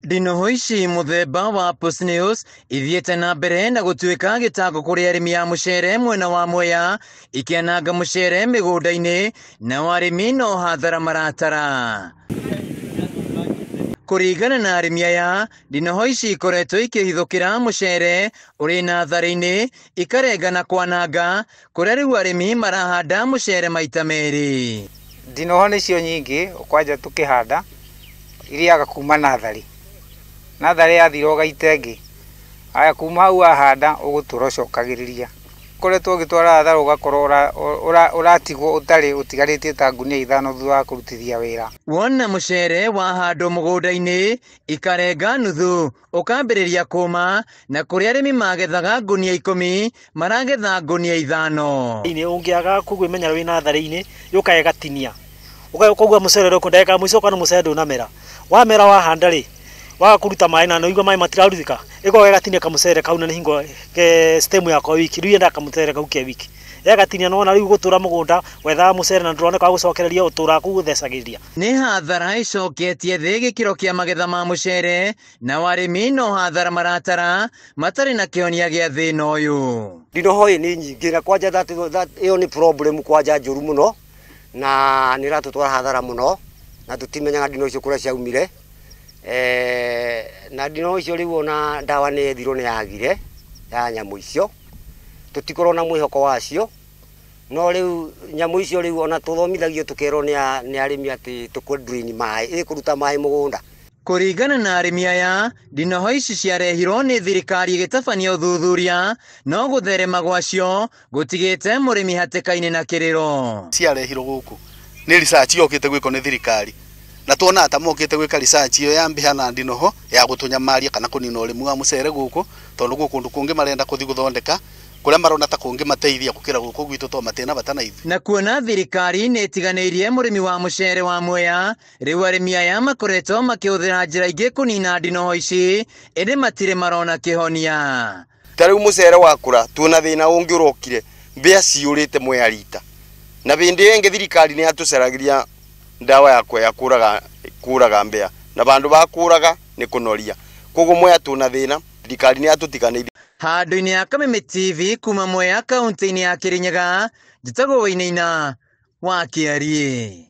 Ndinoho ici mũthemba wa Post News ithiĩte na mbere na gũtuĩka gĩtango kũrĩ arĩmi a mũcere mwena wa Mwea, ikĩananga mũcere mĩgũnda-inĩ, nao arĩmi no hathara maratara. Kũringana na arĩmi aya, ndinoho ici ikoretwo ikĩhithũkĩra mũcere ũrĩ natharĩ-inĩ, ikarenga na kwananga, kũrĩa rĩu arĩmi marahanda mũcere maita merĩ. Ndinoho nĩcio nyingĩ kwanja tũkĩhanda iriaga kuma natharĩ. Natharĩ yathira ũgaita ĩngĩ. Aya kuma hau wahanda ũgũtũra ũcokagĩrĩria. Ũkoretwo ũgĩtwara hathara ũgakorwo ũratigwo ũtarĩ ũtigarĩtie ta ngunia 5 thutha wa kũrutithia wĩra. Wona mũcere wahandwo mũgũnda-inĩ ikarenga nuthu ũkambĩrĩria kũma, na kũrĩa arĩmi magethaga ngunia 10 maragetha ngunia 5. Inĩ ũngĩaga kũmenya wĩ natharĩ-inĩ yũkaga ĩgatinia. Ũkaigua mũcere ũrĩa ndagĩka ya mũico ũkona mũcere ndũnamera. Wamera wahanda rĩ, waga kũruta maĩ na nĩũigua maĩ matirarutĩka, ĩgoka ĩgatinia kamũcere kau na nĩ hingo ke stem yako wiki, rĩu yendaga kamũcere kau ke wiki. Ĩgatinia nĩwona rĩu gũtũra mũgũnda wethaga mũcere na ndũroneka wa gũcokereria ũtũraga kũu ũthecagĩrĩria. Nĩ hathara ĩcoketie thĩ gĩkĩro kĩa magetha ma mũcere, nao arĩmi no hathara maratara matarĩ na kĩhonia gĩa thĩna ũyũ. Ndinoho ĩ nĩ nyingĩ na kwanja ĩyo nĩ problem kwanja njũru mũno, na nĩ ĩratũtwara hathara mũno, na tũtimenyaga ndinoho icio kũrĩa ciaumire. Na ndinoho icio rĩu ona ndawa nĩ yethirwo nĩ yagire ya nyamũ icio, tũtikorwo na mwĩhoko wacio, no rĩu nyamũ icio rĩu ona tũthomithagio tũkerwo nĩ arĩmi atĩ tũkũ drain maĩ, ĩkũruta maĩ mũgũnda. Kũringana na arĩmi aya, ndinoho ici ciarehirwo nĩ thirikari ĩgĩtabania ũthuthuria, no gũtherema gwacio gũtigĩte mũrĩmi hatĩka-inĩ na kĩrĩro. Ciarehirwo gũkũ nĩ research yokĩte gwĩkwo nĩ thirikari, na tuona ta mokĩte gwĩka research ĩyo ya mbĩa na ndinoho ya gũtũnyamaria kana kũnina ũrĩmi wa mũcere gũkũ, tondũ gwĩ kũndũ kũngĩ marenda kũthiĩ gũthondeka kũrĩa marona ta kũngĩmateithia gũkĩra gũkũ gwitũ tondũ matirĩ na bata na ithuĩ. Na kuona thirikari nĩ ĩtiganĩirie mũrĩmi wa mũcere wa Mwea, rĩu arĩmi aya makoretwo makĩhũthĩra njĩra ingĩ kũnina ndinoho ici, ĩndĩ matirĩ marona kĩhonia. Ta rĩu mũcere wakũra tuona thĩna ũngĩ ũrokire, mbĩa ciũrĩte Mwea rita, na hĩndĩ ĩngĩ thirikari nĩ yatũcaragĩria ndawa ya kwea kũraga mbĩa, na bandũ ba kũraga nĩ kũnoria. Koguo Mwea tuna thĩna, thirikari nĩ yatũtiganĩirie. Handũ-inĩ ya Kameme TV kuma Mwea kaunti-inĩ ya Kĩrĩnyaga, njĩtagwo Wainaina wa Kĩariĩ.